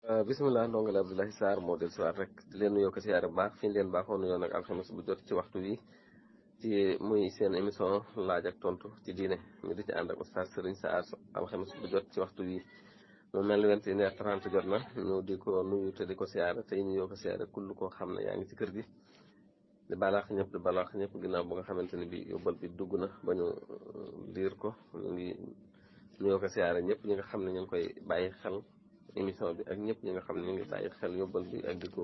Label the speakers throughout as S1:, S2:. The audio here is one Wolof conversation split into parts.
S1: bisimilah ndongal Abdoulaye Sarr moo del siwaat rek di leen nuyoo ko siyaare bu baax fi ñu leen baaxoo nuyoo nag alxames bu jot ci waxtu wi ci muy seen émission laaj ak tontu ci diine ñu di ci ànd ak oustaz Serigne Sarr alxames bu jot ci waxtu wi mu mel ni 21h30 jot na ñu di ko nuyu te di ko siyaare tey nuyoo ko siyaare kull koo xam ne yaa ngi ci kër gi di balaax ñëpp di balaax ñëpp ginnaaw bu nga xamante ni bi yóbbal bi dugg na ba ñu liir ko ñu ngi nuyoo ko siyaare ñëpp ñi nga xam ne ñu ngi koy bàyyi xel émission bi ak ñëpp ñi nga xam ne ñu ngi bàyyi xel yóbbal bi ak di ko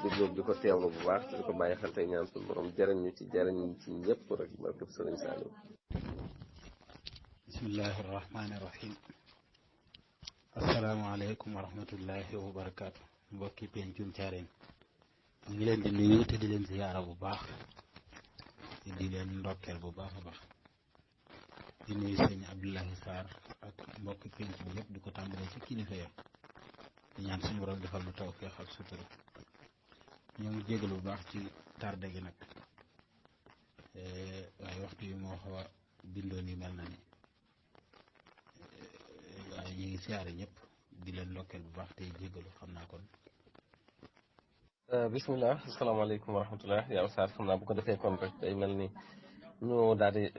S1: déglu di ko teewlu bu baax di ko bàyyi xel tey ñaan suñu borom jëriñ ñu ci ñëpp rek barkeb Sëriñ Saliou.
S2: bismillahi rahmaani rahim. asalaamaaleykum wa rahmatullahi wa barakaatu. mbokki pencum Thiarène ñu ngi leen di nuyu te di leen ziyaara bu baax di leen ndokkeel bu baax a baax di nuyu sëñ Abdoulaye Sarr ak mbokki penc bi yëpp di ko tàmbalee ci kilifa ya di ñaan suñu borom defal nu tawfeex ak sutura. ñoo ngi jégalu bu baax ci tardé gi nag waaye waxtu yi moo xaw a bindoo ni mel na ni waaye ñu ngi siyaare ñëpp di leen ndokkeel bu baax tey jégalu xam naa kon.
S1: bisimilah asalaamaaleykum wa rahmatulah yaa Oustaz xam naa bu ko defee kon rek day mel ni ñu daal di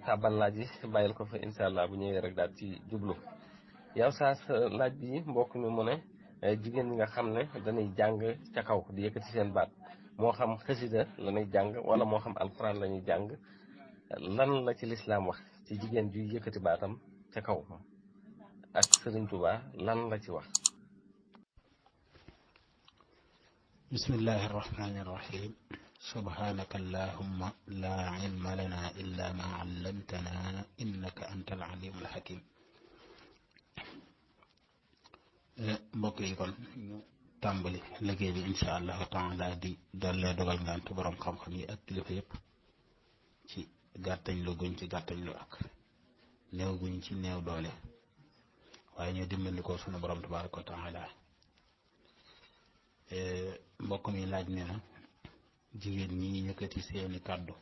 S1: tàbbal laaj yi bàyyil ko fa incha allah bu ñëwee rek daal ci jublu yaa Oustaz laaj bi mbokk mi mu ne jigéen ñi nga xam ne dañuy jàng ca kaw di yëkkati seen baat moo xam xasida la ñuy jàng wala moo xam alquran la ñuy jàng lan la ci lislaam wax ci jigéen juy yëkkati baatam ca kaw ak Sëriñ Tuubaa lan la ci wax.
S2: bismillahi rahmaani rahim. subhanaka allahumma laa ilma lana illa ma allamtana innaka anta al alimul hakim. mbokk yi kon ñu tàmbali liggéey bi incha allahu taala di dollee dogal ngant borom xam-xam yi ak kilifa yëpp ci gàttañ lu guñ ci gàttañ lu ak néew guñ ci néew doole waaye ñoo dimbali ko sunu borom tabaraka wa taala. mbokk mi laaj ne na jigéen ñi yëkkati seeni kàddu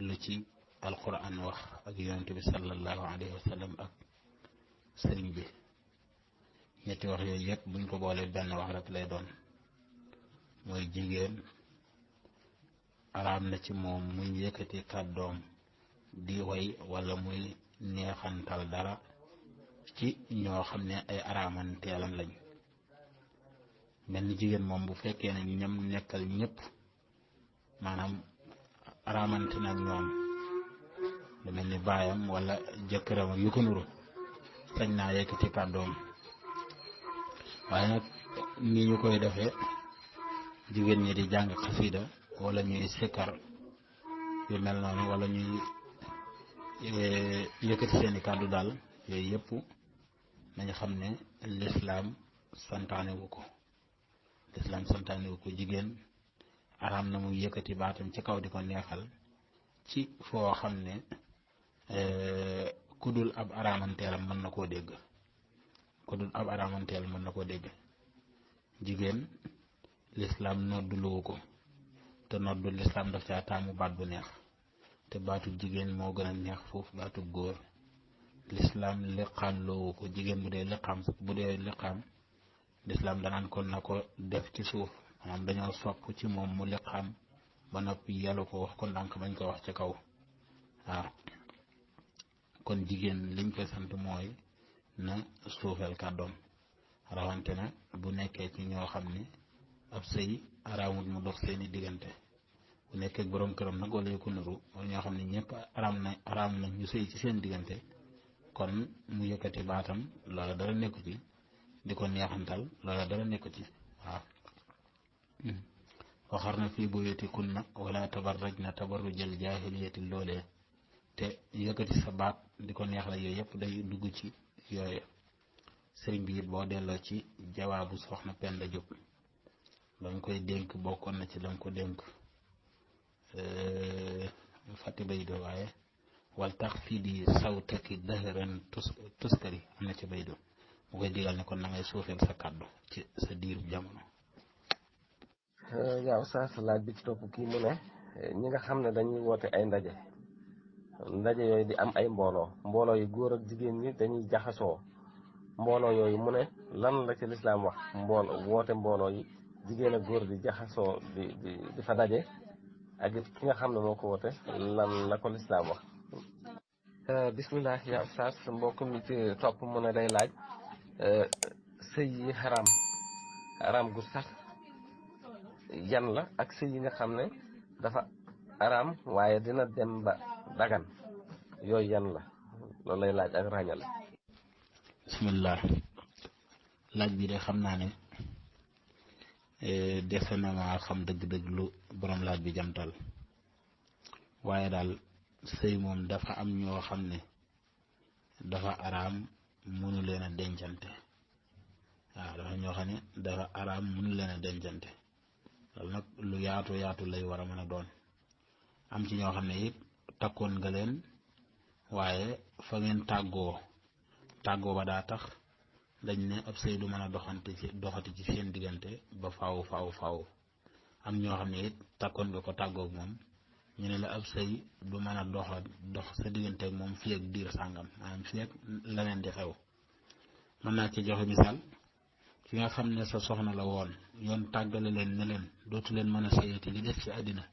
S2: lu ci alquran wax ak yonent bi sallallahu alayhi wa sallam ak sëriñ bi. ñetti wax yooyu yëpp buñ ko boolee benn wax rek lay doon mooy jigéen araam na ci moom muy yëkkati kàddoom di way wala muy neexantal dara ci ñoo xam ne ay araamanteelam lañ. mel ni jigéen moom bu fekkee ne ñam nekkal ñëpp maanaam araamante nag ñoom lu mel ni baayam wala jëkkëram yu ko nuru sañ naa yëkkati kàddoom. waaye nag ni ñu koy defee jigéen ñi di jàng xasida wala ñuy sikkar yu mel noonu wala ñuy yëkkati seeni kàddu daal yooyu yëpp nañu xam ne lislaam santaane wu ko. lislaam santaane wu ko. jigéen araam na muy yëkkati baatam ci kaw di ko neexal ci foo xam ne ku dul ab araamanteelam mën na koo dégg. ko dul ab aramanteel mën na koo dégg. jigéen lislaam nodduluwu ko te noddu lislaam daf caa taamu baat bu neex te baatu jigéen moo gën a neex foofu baatu góor. lislaam liqaam loowu ko. jigéen bu dee liqaam lislaam danaan kon na ko def ci suuf maanaam dañoo sopp ci moom mu liqaam ba noppi yàlla ko wax ko ndànk bañ ko wax ci kaw. waaw kon jigéen liñ koy sant mooy na suufeel kàddoom rawante na bu nekkee ci ñoo xam ne ab sëy araamut mu dox seeni diggante. bu nekkee boroom këram nag wala yu ko nuru wala ñoo xam ne ñëpp araam na ñu sëy ci seen diggante kon mu yëkkati baatam loola dara nekku ci di ko neexantal loola dara nekku ci. waaw waxarna fii buyutikunna wala tabarrajna tabarrujal jaahiliyati loolee te yëkkati sa baat di ko neexal yooyu yëpp day dugg ci yooyu. sëriñ bi it boo delloo ci jawaabu soxna Penda Diop lañ koy dénk bokkoon na ci lañ ko dénk fàtte baydo waaye wal tax fii di sawtaki dëhëran tuskari am na ci baydo mu koy digal ne kon na ngay suufeel sa kàddu ci sa diirub jamono.
S1: yaa sa laaj bi ci topp kii mu ne ñi nga xam ne dañuy woote ay ndaje yooyu di am ay mbooloo yi góor ak jigéen ñi dañuy jaxasoo mbooloo yooyu mu ne lan la ci lislaam wax woote mbooloo yi jigéen ak góor di jaxasoo di fa daje ak it ki nga xam ne moo ko woote lan la ko lislaam wax. bismillah yaa ustaas mbokk mi ci topp mu ne day laaj sëy yi xaraam gu sax yan la ak sëy yi nga xam ne dafa xaraam waaye dina dem ba dagan yooyu yan la loolu lay laaj ak ràññale.
S2: bismillah laaj bi de xam naa ne defe na ma xam dëgg-dëgg lu borom laaj bi jamtal waaye daal sëy moom dafa am ñoo xam ne dafa araam mënu leen a dencante waaw dafa ñoo xam ne dafa araam mënu leen a dencante loolu nag lu yaatu lay war a mën a doon am ci ñoo xam ne it takkoon nga leen waaye fa ngeen tàggoo ba daa tax dañ ne ab sëy du mën a doxati ci seen diggante ba faaw am ñoo xam ne it takkoon nga ko tàggoog moom ñu ne la ab sëy du mën a dox sa diggante ak moom fii ak diir sàngam maanaam fii ak leneen di xew. mën naa ci joxe misaal ki nga xam ne sa soxna la woon yoon tàggale leen ne leen dootu leen mën a sëyati li des ci àddina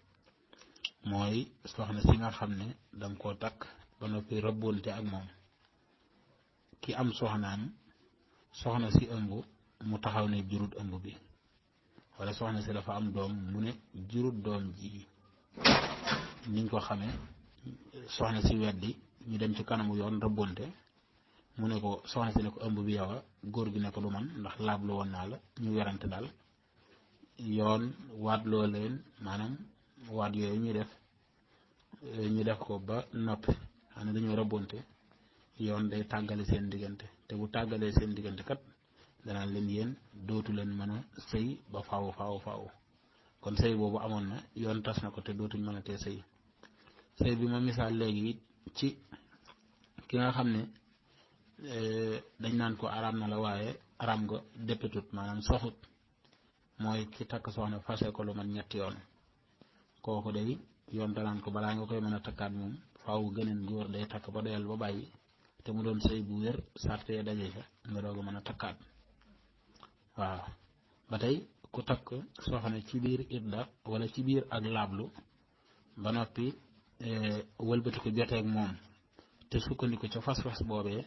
S2: mooy soxna si nga xam ne danga koo takk ba noppi rëbbonte ak moom ki am soxna si ëmb mu taxaw ne jurut ëmb bi wala soxna si dafa am doom mu ne jurut doom ji niñ ko xamee soxna si weddi ñu dem ci kanamu yoon rëbbonte mu ne ko soxna si ne ko ëmb bi yow a góor gi ne ko du man ndax laablu woon naa la ñu werante daal yoon waat loo leen maanaam waat yooyu ñu def ko ba noppi xam ne dañoo rëbbonte yoon day tàggale seen diggante te bu tàggalee seen diggante kat danaa leen yéen dootu leen mën a sëy ba faaw kon sëy boobu amoon na yoon tas na ko te dootuñ mën a tee sëy bi ma misaal léegi ci ki nga xam ne dañ naan ko araam na la waaye araam nga déppetut maanaam soxut mooy ki takk soxna fase ko lu man ñetti yoon kooku day yoon danaan ko balaa nga koy mën a takkaat moom faaw gëneen góor day takk ba doyal ba bàyyi te mu doon sëy bu wér sarte daje ca nga doog a mën a takkaat waaw ba tey ku takk soxna ci biir idda wala ci biir ak laablu ba noppi wëlbati ko joteeg moom te sukkandiku ca fas-fas boobee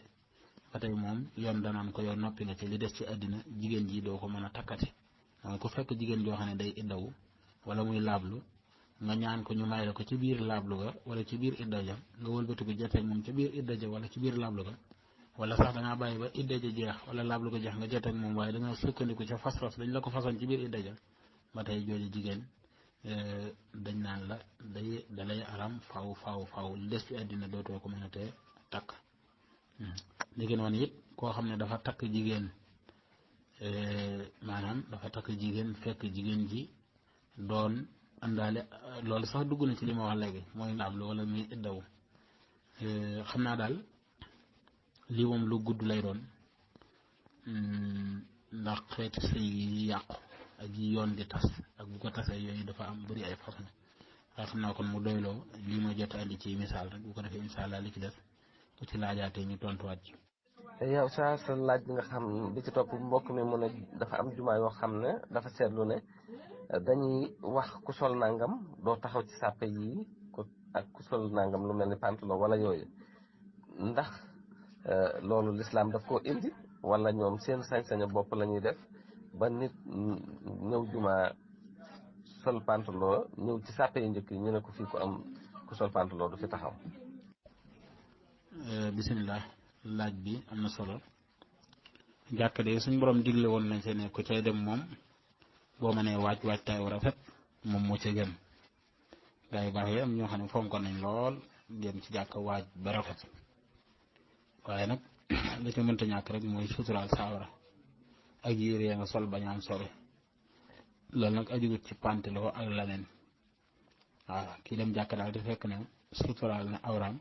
S2: ba tey moom yoon danaan ko yoon noppi nga ci li des ci àddina jigéen ji doo ko mën a takkati mooy ku fekk jigéen joo xam ne day iddawu wala muy laablu nga ñaan ko ñu may la ko ci biir laablu ga wala ci biir idda ja nga wëlbati ko joteeg moom ci biir idda ja wala ci biir laablu ga wala sax dangaa bàyyi ba idda ja jeex wala laablu ga jeex nga joteeg moom waaye danga sukkandiku ca fas-fas dañ la ko fasoon ci biir idda ja ba tey jooju jigéen dañ naan la dalay aram faaw li des ci àddina dootoo ko mën a tee takk léegi noonu it koo xam ne dafa takk jigéen maanaam dafa takk jigéen fekk jigéen ji doon àndaale loolu sax dugg na ci li ma wax léegi mooy laablu wala muy iddawu xam naa daal lii moom lu gudd lay doon ndax xeeti sëy yi yàqu ak yi yoon di tas ak bu ko tasee yooyu dafa am bëri ay façon waaye xam naa kon mu doyloo lii ma jot andi ci misaal rek bu ko defee incha allah li ci def bu ci laajaatee ñu tontuwaat ci.
S1: yow sa laaj bi nga xam bi ci topp mbokk mi mu ne dafa am jumaa yoo xam ne dafa seetlu ne dañuy wax ku sol nangam doo taxaw ci sàppe yi ak ku sol nangam lu mel ni pantalon wala yooyu ndax loolu lislaam daf koo indi wala ñoom seen sañ-saña bopp la ñuy def ba nit ñëw jumaa sol pantalon ñëw ci sàppe yu njëkk yi ñu ne ko fii ku sol pantalon du fi taxaw.
S2: bisimilah laaj bi am na solo jàkka de suñ borom digle woon nañ see ne ku cay dem moom boo mënee waajtaay wu rafet moom moo ca gën gaa yu baax yi am ñoo xam ne fonkoon nañ lool dem ci jàkka waaj ba rafet waaye nag la ca mënta ñàkk rek mooy suturaal saawara ak yére ya nga sol bañ am sobe loolu nag ajugut ci pantalon ak leneen waaw kii dem jàkka daal di fekk ne suturaal na awraam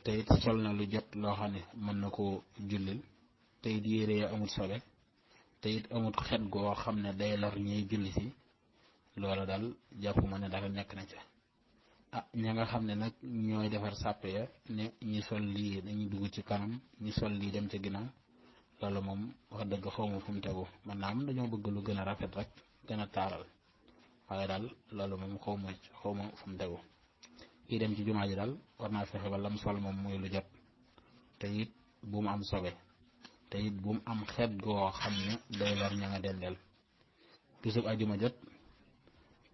S2: te it sol na lu jot loo xam ne mën na koo jullil te it yére ya amul sobe te it amul xet goo xam ne day lor ñuy julli si loola daal jàpp ma ne dara nekk na ca ña nga xam ne nag ñooy defar sàppe ya ne ñi sol lii dañuy dugg ci kanam ñi sol lii dem ca ginnaaw loolu moom wax dëgg xawma fu mu tegu man naa am dañoo bëgg lu gën a rafet rek gën a taaral waaye daal loolu moom xawma fu mu tegu kii dem ci jumaa ji daal war naa fexe ba lam sol moom muy lu jot te it bu mu am sobe te it bu mu am xeet goo xam ne day lor ña nga dendeel bisub ajuma jot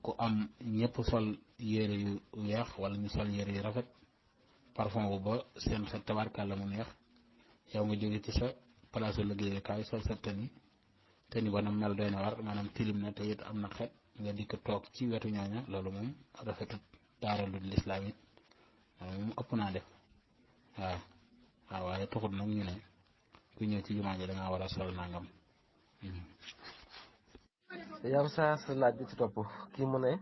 S2: ku am ñëpp sol yére yu weex wala ñu sol yére yu rafet parfum bu ba seen xet tabarkàlla mu neex yow nga jóge ci sa place liggéeyukaay sol sa tëni ba na mel doy na war maanaam tilim na te it am na xet nga dikk toog ci wetu ñooña loolu moom rafetut taaralul lislaam it moom ëpp naa def waaw waaye taxut nag ñu ne ku ñëw ci jumaa ji dangaa war a sol nangam.
S1: yow saa sa laaj bi ci topp kii mu ne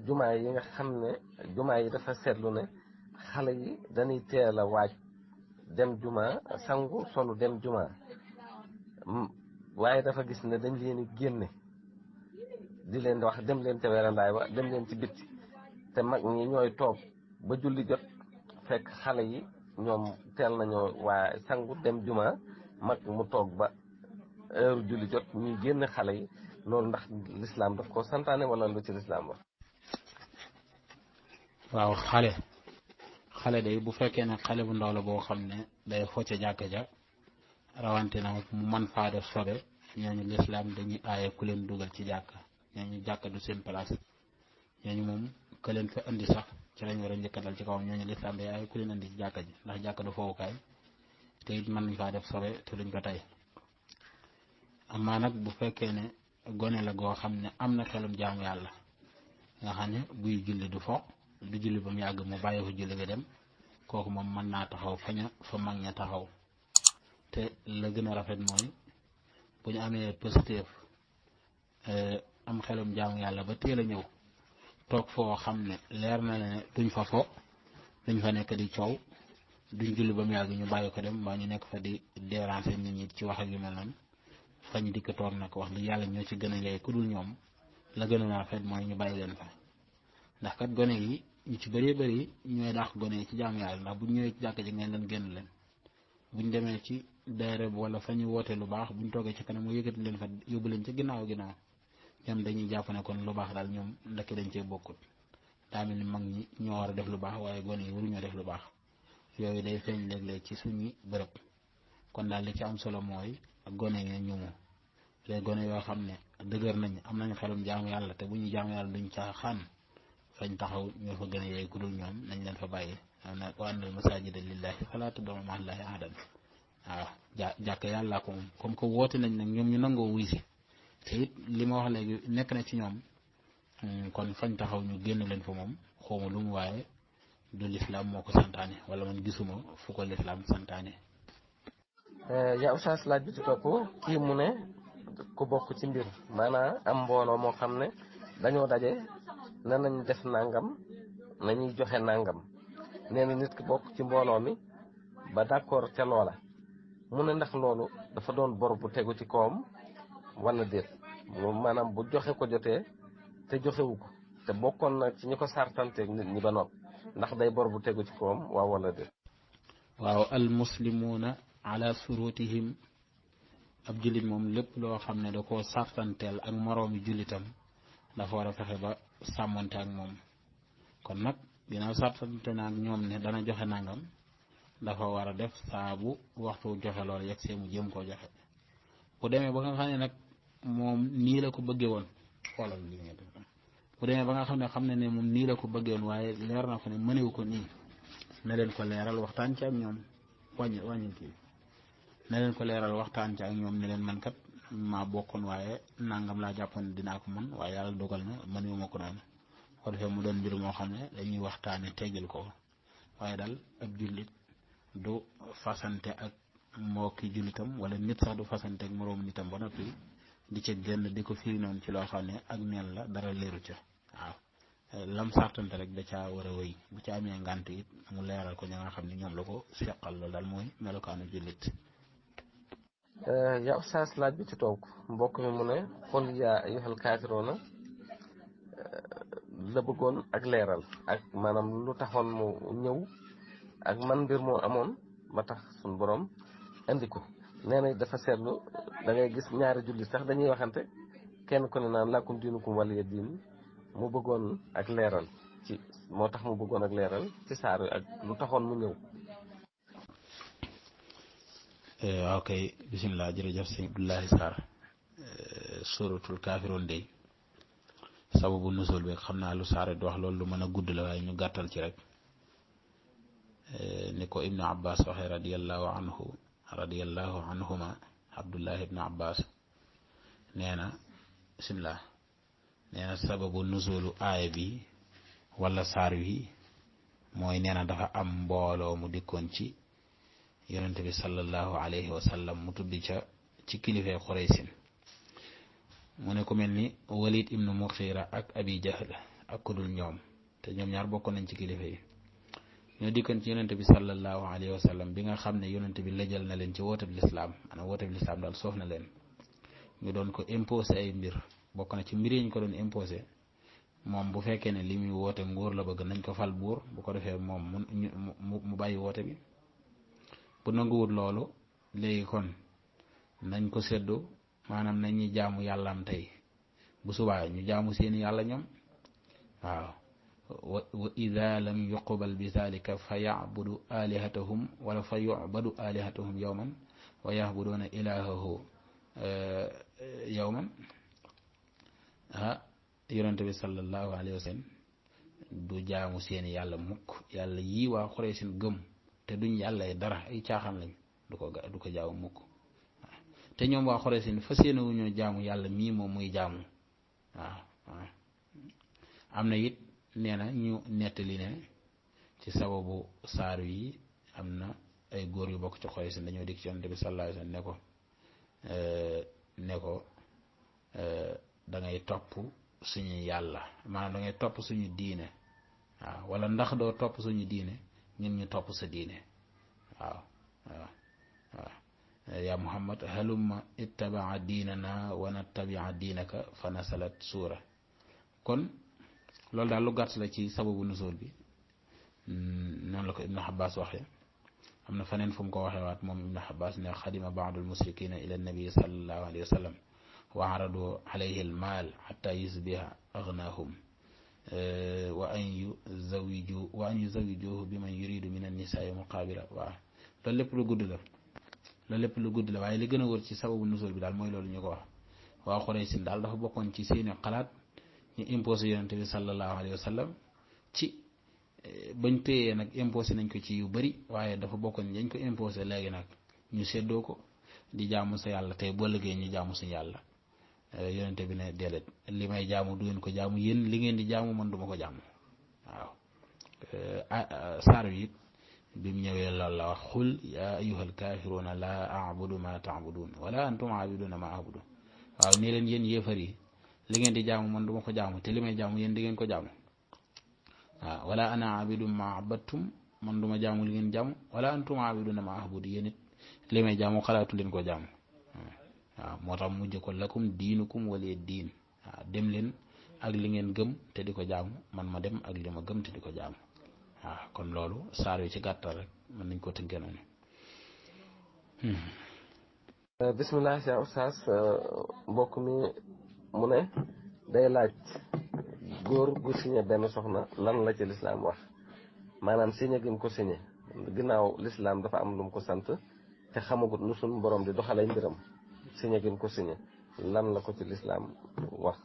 S1: jumaa yi nga xam ne jumaa yi dafa seetlu ne xale yi dañuy teel a waaj dem jumaa sangu solu dem jumaa waaye dafa gis ne dañ leen di génne di leen di wax dem leen ca werandaay ba dem leen ci bitti te mag ñi ñooy toog ba julli jot fekk xale yi ñoom teel nañoo waa sangu dem jumaa mag mu toog ba heure julli jot ñuy génne xale yi loolu ndax lislaam daf ko santaane wala lu ci lislaam wax.
S2: waaw xale day bu fekkee ne xale bu ndaw la boo xam ne day focc jàkka ja rawante na mu man faa def sobe ñooñu lislaam dañuy aaye ku leen dugal ci jàkka ñooñu jàkka du seen place ñooñu moom ka leen fa indi sax ci lañ war a njëkk dal ci kawam ñooñu lislaam day aaye ku leen indi ci jàkka ji ndax jàkka du fowukaay te it mën nañ faa def sobe te duñ ko tey amaa nag bu fekkee ne gone la goo xam ne am na xelum jaamu yàlla nga xam ne buy julli du fo du julli ba mu yàgg mu bàyyi ko julli ga dem kooku moom mën naa taxaw fa mag ña taxaw te la gën a rafet mooy bu ñu amee positif am xelum jaamu yàlla ba teel a ñëw toog foo xam ne leer na ne duñ fa fo duñ fa nekk di coow duñ julli ba mu yàgg ñu bàyyi ko dem mbaa ñu nekk fa di déranger nit ñi ci wax ak yu mel noonu fañ dikk toog nag wax dëgg yàlla ñoo ci gën a yey ku dul ñoom la gën a rafet mooy ñu bàyyi leen fa ndax kat gone yi ñu ci bëree bëri ñooy dàq gone yi ci jaamu yàlla ndax buñ ñëwee ci jàkk ji ngeen leen génn leen buñ demee ci daayira wala fa ñu woote lu baax buñ toogee ci kanam mu yëkkati leen fa yóbbu leen ca ginnaaw ñoom dañuy jàpp ne kon lu baax daal ñoom ndekk dañ cee bokkut daa mel ni mag ñi ñoo war a def lu baax waaye gone yi waruñoo def lu baax yooyu day feeñ léeg-léeg ci suñu bërëb kon daal li ci am solo mooy gone yi ñu mu les gone yoo xam ne dëgër nañ am nañ xelum jaamu yàlla te bu ñu jaamu yàlla duñ caaxaan fañ taxaw ñoo fa gën a yeey ku dul ñoom nañ leen fa bàyyi am na wa annal masaajida lillahi falaa tad'uu ma'a llaahi ahadan waaw jàkk yàllaa ko moom comme que woote nañ nag ñoom ñu nangoo wuy si te it li ma wax léegi nekk na ci ñoom kon fañ taxaw ñu génn leen fa moom xawma lu mu waaye du lislaam moo ko santaane wala man gisuma fu ko lislaam santaane.
S1: yaa oustaz laaj bi ci topp kii mu ne ku bokk ci mbir maanaam am mbooloo moo xam ne dañoo daje ne nañ def nangam nañuy joxe nangam nee na nit ki bokk ci mbooloo mi ba d'accord ca loola mu ne ndax loolu dafa doon bor bu tegu ci kawam wala déet maanaam bu joxe ko jotee te joxewu ko te bokkoon na ci ñi ko sartanteeg nit ñi ba noppi ndax day bor bu tegu ci kawam waaw wala déet.
S2: waaw al muslimuuna ala surutihim ab jullit moom lépp loo xam ne da koo sartanteel ak moroomi jullitam dafa war a fexe ba sàmmante ak moom kon nag ginnaaw sartante na ak ñoom ne dana joxe nangam dafa war a def saa bu waxtu joxe loolu yegg see mu jëm koo joxe bu demee ba nga xam ne nag moom nii la ko bëggee woon xoolal li nga def bu demee ba nga xam ne moom nii la ko bëggee woon waaye leer na ko ne mënewu ko nii na leen ko leeral waxtaan ci ak ñoom wàññil kii na leen ko leeral waxtaan ci ak ñoom ne leen man kat maa bokkoon waaye nangam laa jàppoon dinaa ko mën waaye yàlla dogal na mënewuma ko noonu ko defee mu doon mbir moo xam ne dañuy waxtaane teggil ko waaye daal ab jullit du fasante ak mbokki jullitam wala nit sax du fasante ak moroomu nitam ba noppi di ca génn di ko firi noonu ci loo xam ne ak neen la dara leeru ca waaw lam sartante rek da caa war a wéy bu ca amee ngànt it mu leeral ko ña nga xam ne ñoom la ko seqal loolu daal mooy melokaanu jullit.
S1: yaa oustaz laaj bi ci toog mbokk mi mu ne qul yaa ayyuhal kaafiruuna la bëggoon ak leeral ak maanaam lu taxoon mu ñëw ak man mbir moo amoon ba tax suñ borom indi ko. nee na dafa seetlu da ngay gis ñaari jullit sax dañuy waxante kenn ku ne naan lakum diinukum waliya diin mu bëggoon ak leeral ci moo tax mu bëggoon ak leeral ci saar ak lu taxoon mu ñëw.
S2: waaw kay bisimilah jërëjëf sëñ Abdoulaye Sarr suratul kaafiroon day sababu nusul bi xam naa lu saare di wax loolu lu mën a gudd la waaye ñu gàttal ci rek ni ko ibnu abbas waxee radiyallahu anhuma abdullah ibnu abbas nee na bisimilah nee na sababu nusulu aaya bi wala saar wi mooy nee na dafa am mbooloo mu dikkoon ci yonente bi sallallahu alayhi wa sallam mu tuddi ca ci kilifay Quraysin mu ne ku mel ni Walid ibnu Mughira ak Abi Jahl ak ku dul ñoom te ñoom ñaar bokk nañ ci kilifa yi ñoo dikkoon ci yonente bi sallallahu alayhi wa sallam bi nga xam ne yonente bi lëjal na leen ci woote bi lislaam maanaam woote bi lislaam daal soof na leen ñu doon ko imposé ay mbir bokk na ci mbir yi ñu ko doon imposé moom bu fekkee ne li muy woote nguur la bëgg nañ ko fal buur bu ko defee moom mu bàyyi woote bi bu nanguwut loolu léegi kon nañ ko seddu maanaam nañ ñi jaamu yàllaam tey bu subaa ñu jaamu seeni yàlla ñoom waaw wa ida lam yuqbal bi zalika fa yabudu alihatahum wala fa yubadu alihatahum yawman wa yahbuduna ilahahu yawman yonente bi sallallahu alayhi wa sallam du jaamu seeni yàlla mukk yàlla yii waa Quraysin gëm te duñ yàlla dara ay caaxaan lañ du ko jaamu mukk te ñoom waa Quraysin fas yéene wu ñoo jaamu yàlla mii moom muy jaamu waaw am na it nee na ñu nettali ne ci sababu saar yi am na ay góor yu bokk ci Quraysin dañoo dikk ci yonent bi sallallahu alayhi wasallam ne ko da ngay topp suñu yàlla maanaam da ngay topp suñu diine waaw wala ndax doo topp suñu diine ñun ñu topp sa diine waaw ya Muhammad halumma ittabaa diinana wa nattabia diinaka fa nasalat suura kon loolu daal lu gàtt la ci sababu nusul bi noonu la ko Ibnu Abbas waxee am na feneen fu mu ko waxee waat moom Ibnu Abbas ne xadima baadul musrikina ila nabi sallallahu alayhi wa sallam wa aradu alayhi almaal xata yusbiha agnaahum wa an yuzawijuhu bi man yuridu min annisaai muqaabila waaw loolu lépp lu gudd la waaye li gën a wër ci sababu nusul bi daal mooy loolu ñu ko wax waa Quraysin daal dafa bokkoon ci seeni xalaat ñu imposé yonente bi sallallahu alayhi wa sallam ci bañ téyee nag imposé nañ ko ci yu bari waaye dafa bokkoon dañ ko imposé léegi nag ñu séddoo ko di jaamu sa yàlla tey boo liggéey ñu jaamu suñu yàlla yonente bi ne déedéet li may jaamu du ngeen ko jaamu yéen li ngeen di jaamu man duma ko jaamu waaw saar wi it bi mu ñëwee loolu la wax xul yaa ayyuhal kaafiruuna laa a'budu ma ta'buduun wala antum a'buduuna ma a'budu waaw nii leen yéen yéefar yi li ngeen di jaamu man duma ko jaamu te li may jaamu yéen di ngeen ko jaamu waaw wala ana abidu ma abattum man duma jaamu li ngeen jaamu wala antum abiduna ma abudu yéen it li may jaamu xalaatu leen ko jaamu waaw moo tax mujj ko lakum diinukum waliya diin waaw dem leen ak li ngeen gëm te di ko jaamu man ma dem ak li ma gëm te di ko jaamu waaw kon loolu saar wi ci gàttal rek mën nañ ko tënkee noonu.
S1: bismillah yaa oustaz mbokk mi mu ne day laaj góor gu signé benn soxna lan la ci lislaam wax maanaam signé gi mu ko signé ginnaaw lislaam dafa am lu mu ko sant te xamagut nu suñ borom di doxalay mbiram signé gi mu ko signé lan la ko ci lislaam wax.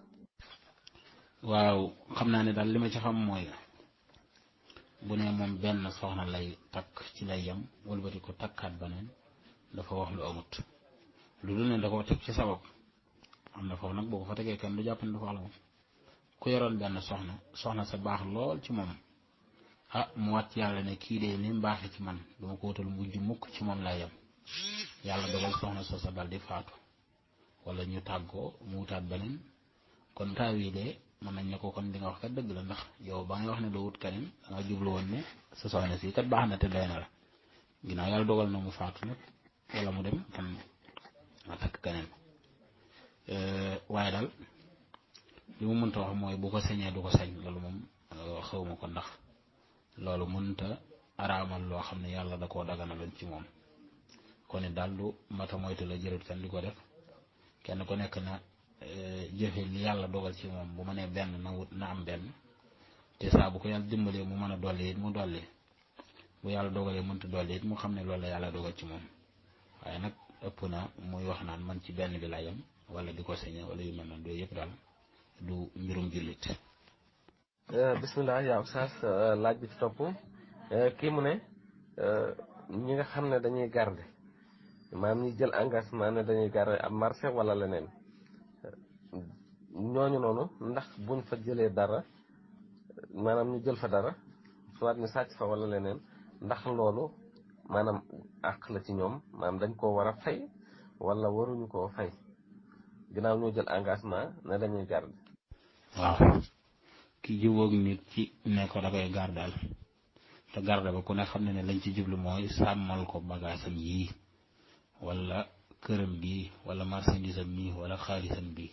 S2: waaw xam naa ne daal li ma ci xam mooy bu ne moom benn soxna lay takk ci lay yem wëlbati ko takkaat beneen dafa wax lu amut lu dul ne da koo teg ci sabab am na foofu nag boo ko fa tegee kenn du jàpp ne dafa wax la moom ku yoroon benn soxna sa baax lool ci moom mu wat yàlla ne kii de ni mu baaxee ci man duma ko wutal mujj mukk ci moom lay yem yàlla dogal soxna soo sa dal di faatu wala ñu tàggoo mu wutaat beneen kon taawilee mën nañ ne ko kon li nga wax kat dëgg la ndax yow ba ngay wax ne doo wut keneen da nga jublu woon ne sa soxna si kat baax na te doy na la ginnaaw yàlla dogal na mu faatu nag wala mu dem kon nga takk keneen waaye daal li mu mënta wax mooy bu ko sañee du ko sañ loolu moom xawma ko ndax loolu mënta araamal loo xam ne yàlla da koo daganaloon ci moom kon it daal lu mata moytu la jërët kan di ko def kenn ku nekk na jëfe li yàlla dogal ci moom bu ma nee benn na wut na am benn te saa bu ko yàlla dimbalee mu mën a dolli it mu dolli bu yàlla dogalee mënta dolli it mu xam ne loolu la yàlla dogal ci moom waaye nag ëpp na muy wax naan man ci benn bi laa yem wala di ko sañe wala yu mel noonu yooyu yëpp daal du mbirum jullit.
S1: bismillah yaa Oustaz laaj bi ci topp kii mu ne ñi nga xam ne dañuy garder maanaam ñi jël engagement ne dañuy garder ab marché wala leneen ñooñu noonu ndax buñ fa jëlee dara maanaam ñu jël fa dara soit ñu sàcc fa wala leneen ndax loolu maanaam àq la ci ñoom maanaam dañ koo war a fay wala waruñu koo fay ginnaaw ñoo jël engagement ne dañuy garder.
S2: waaw ki jubóog nit ci ne ko da koy gardal te garde ba ku ne xam ne lañ ci jublu mooy sàmmal ko bagaasam yii wala këram gi wala marchandisam mi wala xaalisam bi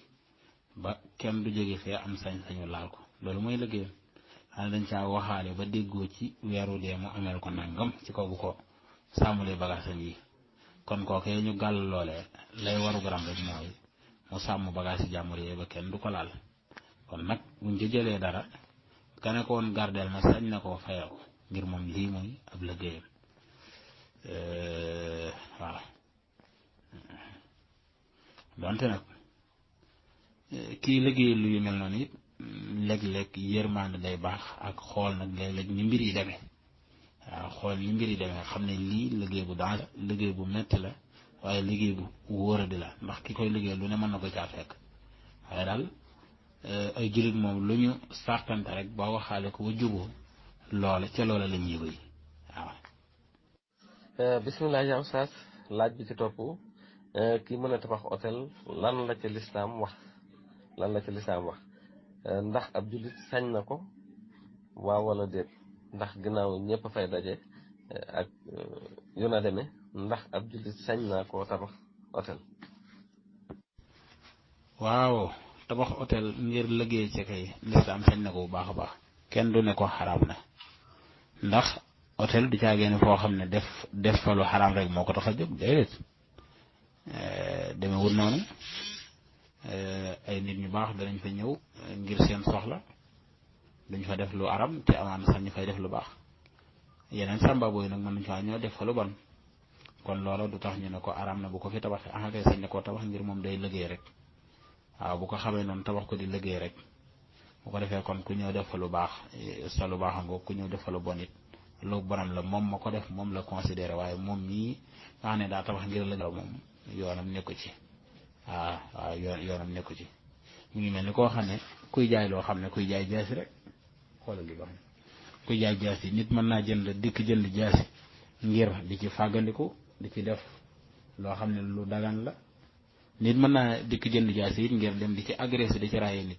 S2: ba kenn du jóge fee am sañ-sañu laal ko loolu mooy liggéeyam xanaa dañ caa waxaale ba déggoo ci weeru dee mu ameel ko nangam ci kaw bu ko sàmmulee bagaasam yi kon kookee ñu gàll loolee lay waru garam rek mooy mu sàmm bagaasi jàmbur yee ba kenn du ko laal kon nag buñ ci jëlee dara ka ne ko woon gardeel ma sañ na koo fayoo ngir moom lii mooy ab liggéeyam waaw donte nag kii liggéey lu yu mel noonu it léeg-léeg yërmande day baax ak xool nag léeg-léeg ni mbir yi demee waaw xool ni mbir yi demee xam ne lii liggéey bu danger liggéey bu metti la waaye liggéey bu wóoradi la ndax ki koy liggéey lu ne mën na ko caa fekk waaye daal ay jullit moom lu ñu sartante rek ba waxaale ko ba juboo loola ca loola la ñuy wéy waaw.
S1: bismillah yaa Oustaz laaj bi ci topp kii mën a tabax hôtel lan la ca lislaam wax ndax ab jullit sañ na ko waaw wala déet ndax ginnaaw ñëpp fay daje ak yu na demee ndax ab jullit sañ naa koo tabax hôtel.
S2: waaw tabax hôtel ngir liggéey ci kay lislaam sañ na ko bu baax a baax kenn du ne ko xaraam na ndax hôtel du caagéene foo xam ne def fa lu xaraam rek moo ko tax a jóg déedéet demee wut noonu ay nit ñu baax danañ fa ñëw ngir seen soxla duñ fa def lu aram te amaan sax ñu fay def lu baax yeneen sàmba booy nag mën nañ fa ñëw def fa lu bon kon loola du tax ñu ne ko aram na bu ko fi tabaxee kay sañ ne koo tabax ngir moom day liggéey rek waaw bu ko xamee noonu tabax ko di liggéey rek bu ko defee kon ku ñëw def fa lu baax sa lu baax nga ku ñëw def fa lu bon it lu bonam la moom ma ko def moom la considéré waaye moom mii nga xam ne daa tabax ngir la moom yoonam nekku ci waaw yoonam nekku ci mu ngi mel ni koo xam ne kuy jaay loo xam ne kuy jaay jaasi rek xoolal li ba xam kuy jaay jaasi nit mën naa jënd jaasi ngir di ci fàggandiku di ci def loo xam ne lu dagan la nit mën naa dikk jënd jaasi it ngir dem di ci agressé di ci raaye nit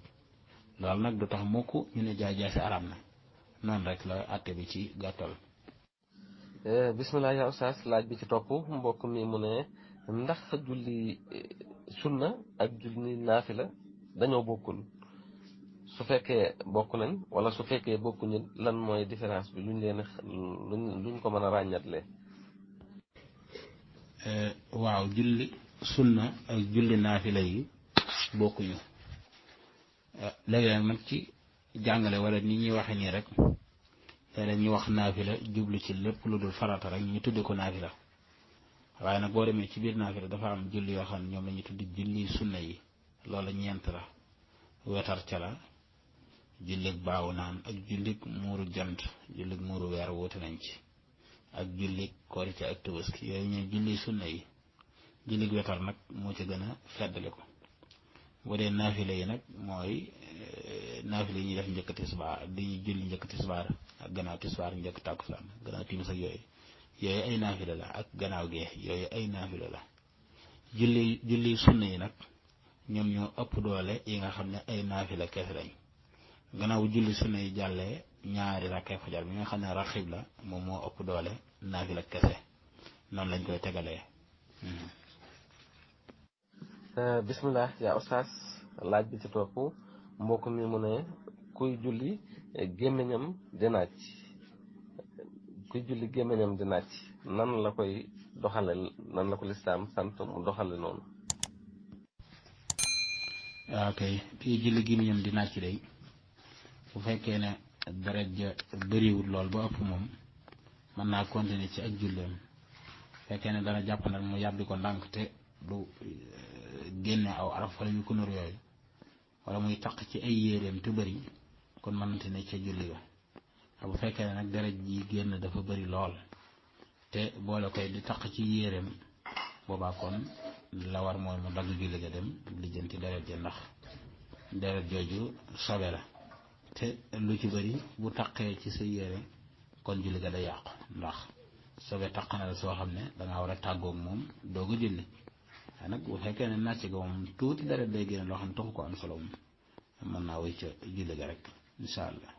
S2: loolu nag du tax mukk ñu ne jaay jaasi araam na noonu rek la àtte bi ci gàttal.
S1: bismillah yaa Oustaz laaj bi ci topp mbokk mi mu ne ndax julli sunna ak julli naafila dañoo bokkul su fekkee bokk nañ wala su fekkee bokkuñu lan mooy différence bi luñ ko mën a ràññatle.
S2: waaw julli sunna ak julli naafila yi bokkuñu léegi nag ci jàngale wala ni ñuy waxe nii rek te ñu wax naafila jublu ci lépp lu dul farata rek ñu tudde ko naafila waaye nag boo demee ci biir naafila dafa am julli yoo xam ne ñoom la ñuy tuddi julli sunna yi loola ñeent la wetar ca la jullig baawu naan ak jullig muuru jant jullig muuru weer woote nañ ci ak jullig korite ak tabaski yooyu ñooy julli sunna yi jullig wetar nag moo ci gën a feddali ko bu dee naafila yi nag mooy naafila yi ñuy def njëkk tisbaar di julli njëkk tisbaar ak gannaaw tisbaar njëkk tàkkusaan gannaaw timis ak yooyu ay naafila la ak gannaaw gee yooyu ay naafila la julli sunna yi nag ñoom ñoo ëpp doole yi nga xam ne ay naafila kese lañ gannaaw julli sunna yi jàllee ñaari rakkay fajar bi nga xam ne raxib la moom moo ëpp doole naafila kese noonu lañ koy tegalee.
S1: bismillah yaa Oustaz laaj bi ci topp mbokk mi mu ne kuy julli gémmiñam di nàcc nan la koy doxale nan la ko lislaam sant mu doxale noonu.
S2: waaw kay kii julli gémmiñam di nàcc day bu fekkee ne deret ja bëriwul lool ba ëpp moom mën naa continuer ci ak julleem fekkee ne dana jàpp nag mu yàbbi ko ndànk te du génne aw araf wala yu ko nur yooyu wala muy taq ci ay yéreem te bëri kon mënante ne ca julli ga bu fekkee ne nag deret ji génn dafa bëri lool te boole koy di taq ci yéreem boobaa kon la war mooy mu dagg julli ga dem lijjanti deret ja ndax deret jooju sobe la te lu ci bëri bu taqee ci sa yére kon julli ga day yàqu ndax sobe taq na la soo xam ne dangaa war a tàggoog moom doog a julli waaye nag bu fekkee ne nàcc ga moom tuuti deret day génne loo xam ne taxu ko am solo moom mën naa wéy ca julli ga rek incha allah.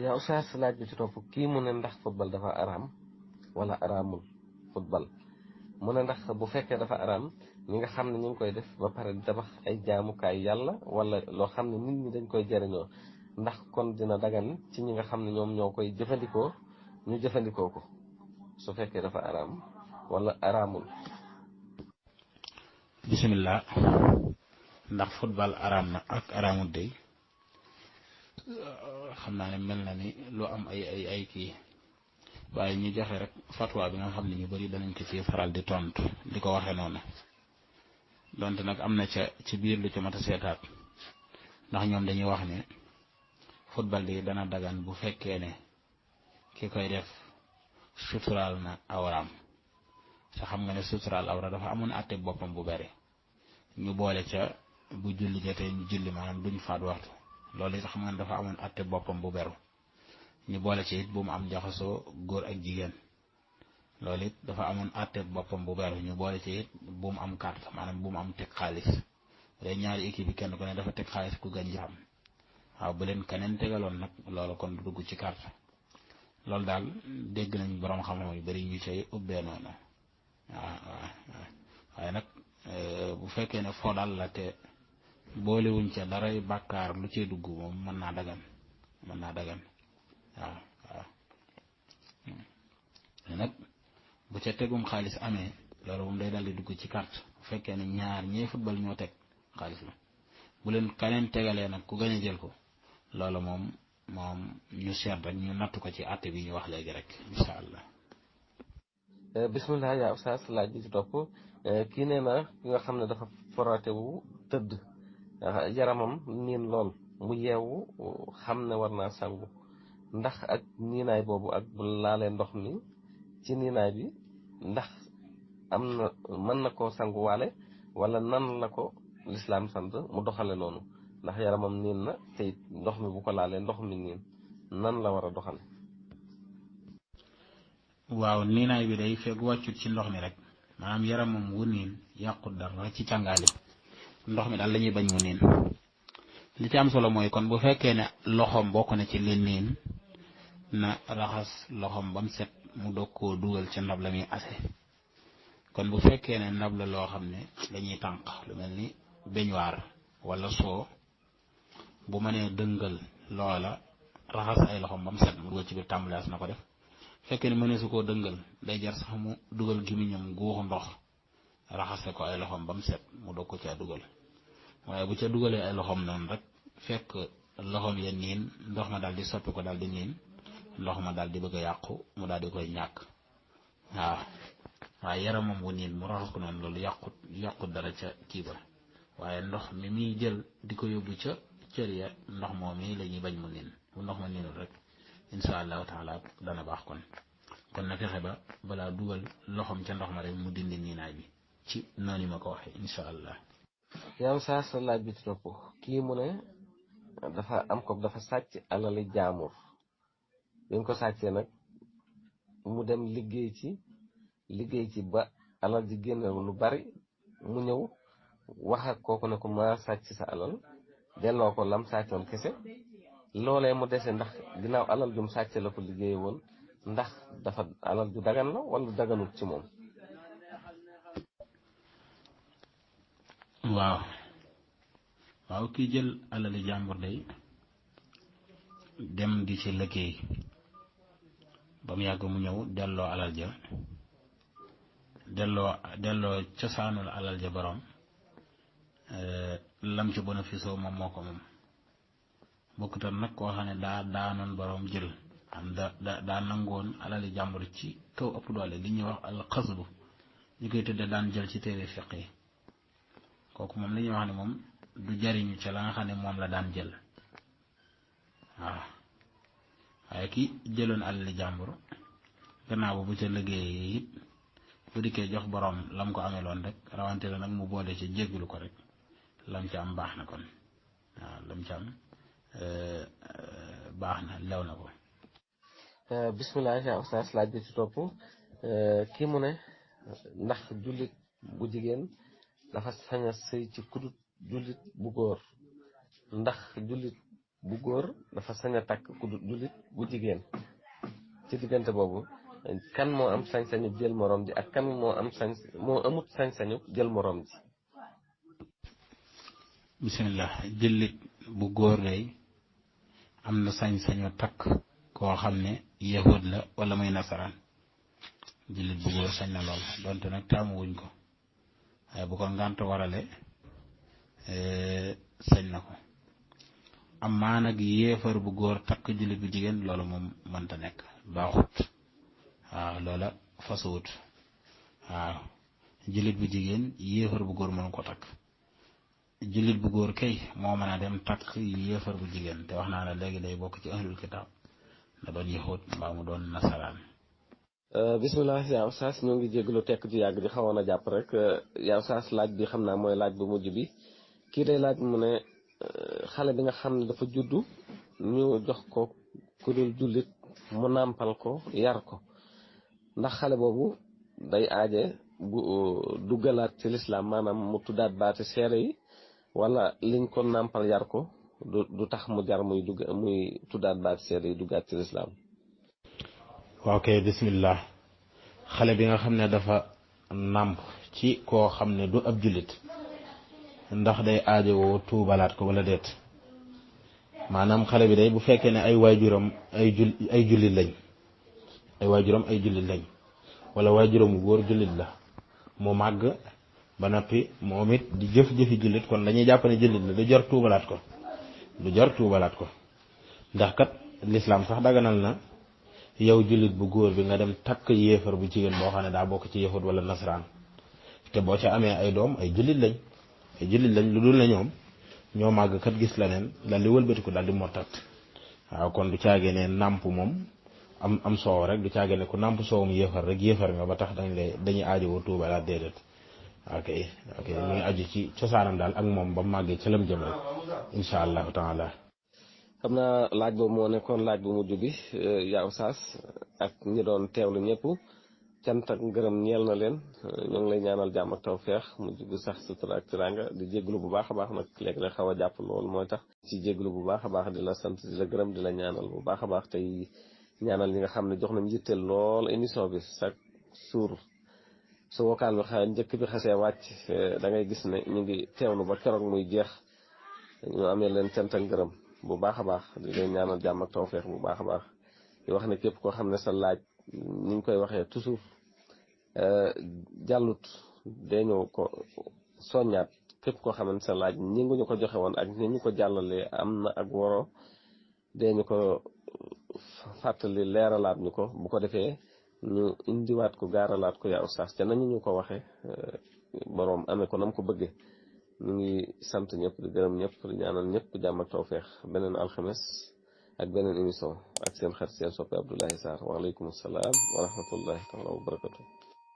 S1: yaa Oustaz laaj bi ci topp kii mu ne ndax football dafa araam wala araamul football mu ne ndax bu fekkee dafa araam ñi nga xam ne ñu ngi koy def ba pare di tabax ay jaamukaay yàlla wala loo xam ne nit ñi dañ koy jëriñoo ndax kon dina dagan ci ñi nga xam ne ñoom ñoo koy jëfandikoo ñu jëfandikoo ko su fekkee dafa araam wala araamul.
S2: bismillah ndax football araam na ak araamul day xam naa ne mel na ni lu am ay kii waaye ñu joxe rek fatwa bi nga xam ne ñu bari danañ ko ci faral di tontu di ko waxee noonu donte nag am na ci biir lu ci mat a seetaat ndax ñoom dañuy wax ne football di dana dagan bu fekkee ne ki koy def suturaal na awraam te xam nga ne suturaal awra dafa amoon àtte boppam bu bari ñu boole ca bu julli jotee ñu julli maanaam duñ faat waxtu loolu it xam nga ne dafa amoon àtte boppam bu beru ñu boole ci it bu mu am jaxasoo góor ak jigéen loolu it dafa amoon àtte boppam bu beru ñu boole ci it bu mu am carte maanaam bu mu am teg xaalis day ñaari équipe yi kenn ku ne dafa teg xaalis ku gën xam waaw bu leen keneen tegaloon nag loolu kon du dugg ci carte loolu daal dégg nañ borom xam-xam yu bari ñu cay ubbee noonu waaye nag bu fekkee ne foo daal la te boolewuñ ca daray bàkkaar lu cay dugg moom mën naa dagan waaw nag bu ca tegum xaalis amee loolu moom day daal di dugg ci carte bu fekkee ne ñaar ñee football ñoo teg xaalis la bu leen keneen tegalee nag ku gën a jël ko loolu moom ñu seet rek ñu nattu ko ci àtte bi ñu wax léegi rek incha allah.
S1: bismillah yaa Oustaz laaj bi ci topp kii nee na ki nga xam ne dafa forote wu tëdd yaramam niin lool mu yeewu xam ne war naa sangu ndax ak niinaay boobu ak bu laalee ndox mi ci niinaay bi ndax am na mën na koo sanguwaale wala nan la ko lislaam sant mu doxale noonu ndax yaramam niin na te it ndox mi bu ko laalee ndox mi niin nan la war a doxale.
S2: waaw niinaay bi day fekk wàccut ci ndox mi rek maanaam yaramam wu niin yàqut dara ci càngaali ndox mi daal la ñuy bañ mu niin li ci am solo mooy kon bu fekkee ne loxoom bokk na ci li niin na raxas loxoom ba mu set mu doog koo dugal ca ndab la muy ase kon bu fekkee ne ndab la loo xam ne dañuy tànq lu mel ni beñuwaar wala soo bu mënee dëngal loola raxas ay loxoom ba mu set mu dugal ci biir tàmbalaas na ko def fekkee ne mënee su koo dëngal day jar sax mu dugal gimiñam guuxu ndox raxase ko ay loxoom ba mu set mu doog ko caa dugal waaye bu ca dugalee ay loxoom noonu rek fekk loxoom ya niin ndox ma daal di soppi ko daal di niin ndox ma daal di bëgg a yàqu mu daal di koy ñàkk waaw waaye yaramam wu niin mu raxas ko noonu loolu yàqut dara ca kii ba waaye ndox mi muy jël di ko yóbbu ca cër ya ndox moom mi la ñuy bañ mu niin bu ndox ma niinul rek insha allahu taala dana baax kon na fexe ba balaa dugal loxoom ca ndox ma rek mu dindi niinaay bi ci noonu ma ko waxee insha allah.
S1: yaa saa sa laaj bi ci topp kii mu ne dafa am ko dafa sàcc alali jaamur bi nga ko sàccee nag mu dem liggéey ci ba alal ji génne lu bari mu ñëw wax ak kooku ne ko maa sàcc sa alal delloo ko lam sàccoon kese loolee mu dese ndax ginnaaw alal jum sàcce la ko liggéey woon ndax dafa alal ju dagan la wala daganut ci moom.
S2: waaw waaw kii jël alali jàmbur day dem di ci liggéey ba mu yàgg mu ñëw delloo alal ja delloo cosaanul alal ja borom lam ci bénéfice moom moo ko moom bokkutal nag koo xam ne daanoon borom jël am daa nangoon alali jàmbur ci kaw ëpp doole li ñuy wax al xasbu ñu koy tudde daan jël ci téere fiq yi kooku moom li ñuy wax ne moom du jariñu ca la nga xam ne moom la daan jël waaw waaye ki jëloon alali jàmbur gannaaw bu ca liggéey it bu dikkee jox borom lam ko amee loon rek rawante la nag mu boole ci jéggulu ko rek lam ci am baax na kon waaw lam ci am baax na lew na ko.
S1: bismillah yaa Oustaz laaj bi ci topp kii mu ne ndax jullit bu jigéen dafa sañ a sëy ci kudut jullit bu góor ndax jullit bu góor dafa sañ a takk kudut jullit bu jigéen ci diggante boobu kan moo am sañ-sañu jël morom ji ak kan moo amut sañ-sañu jël morom ji.
S2: bismillah jullit bu góor day am na sañ-sañu takk koo xam ne yahud la wala muy nasaraan jullit bu góor sañ na lool donte nag taamu wuñ ko waaye bu ko ngànt warale sañ na ko am maa nag yéefar bu góor takk jullit bu jigéen loolu moom mënta nekk baaxut waaw loola fasuwut waaw jullit bu jigéen yéefar bu góor mënu ko takk jullit bu góor kay moo mën a dem takk yéefar bu jigéen te wax naa la léegi day bokk ci ahlul kitaab na doon yahud mbaa mu doon nasaraan.
S1: bismillah yaa Oustaz ñoo ngi jégalu tekk ju yàgg ji xawoon a jàpp rek yaa Oustaz laaj bi xam naa mooy laaj bu mujj bi kii day laaj mu ne xale bi nga xam ne dafa juddu ñu jox ko ku dul jullit mu nàmpal ko yar ko ndax xale boobu day aaje bu duggalaat ci lislaam maanaam mu tuddaat baati seere yi wala liñ ko nàmpal yar ko du tax mu jar muy tuddaat baati seere yi duggaat ci lislaam.
S2: waaw kay bismillah xale bi nga xam ne dafa nàmp ci koo xam ne du ab jullit ndax day aajowoo tuubalaat ko wala déet maanaam xale bi day bu fekkee ne ay waajuram ay jullit lañ wala waajuram góor jullit la mu màgg ba noppi moom it di jëf-jëfi jullit kon dañuy jàpp ne jullit la du jar tuubalaat ko ndax kat lislaam sax daganal na yow jullit bu góor bi nga dem takk yéefar bu jigéen boo xam ne daa bokk ci yahud wala nasaraan te boo ca amee ay doom ay jullit lañ lu dul na ñoo màgg kat gis la neen dal di wëlbatiku daal di mottat waaw kon du caagee ne nàmp moom am soow rek du caagee ne ku nàmp soowum yéefar rek yéefar nga ba tax dañuy aajowoo tuubalaat déedéet ok mu ngi aju ci cosaanam daal ak moom ba màggee ca lam jëm rek insha allahu taala.
S1: xam naa laaj boobu moo nekkoon laaj bu mujj bi yaa Oustaz ak ñi doon teewlu ñëpp cant ak ngërëm ñeel na leen ñoo ngi lay ñaanal jàmm ak tawfeex mujj gu sax sutura ak tiraanga di jégalu bu baax a baax nag léegi la xaw a jàpp loolu mooy tax ci jégalu bu baax a baax di la sant di la gërëm di la ñaanal bu baax a baax tey ñaanal ñi nga xam ne jox nañ yitteel lool émission bi chaque jour su vocal bi njëkk bi xasee wàcc da ngay gis ne ñu ngi teewlu ba keroog muy jeex ñu amee leen cant ak ngërëm bu baax a baax di leen ñaanal jàmm ak tawfeex bu baax a baax di wax ne képp koo xam ne sa laaj ni ñu koy waxee toujours jàllut day ñëw ko soññaat képp koo xam ne sa laaj ñi ngi ñu ko joxe woon ak ni ñu ko jàllalee am na ak woro day ñu ko fàttali leeralaat ñu ko bu ko defee ñu indiwaat ko gaaralaat ko yaa Oustaz te nañu ñu ko waxee boroom amee ko nam ko bëggee ñu ngi sant ñëpp di gërëm ñëpp di ñaanal ñëpp jàmm ak tawfeex beneen alxames ak beneen émission ak seen xarit seen soppe Abdoulaye Sarr waaleykum salaam wa rahmatullahi taala wa barakatu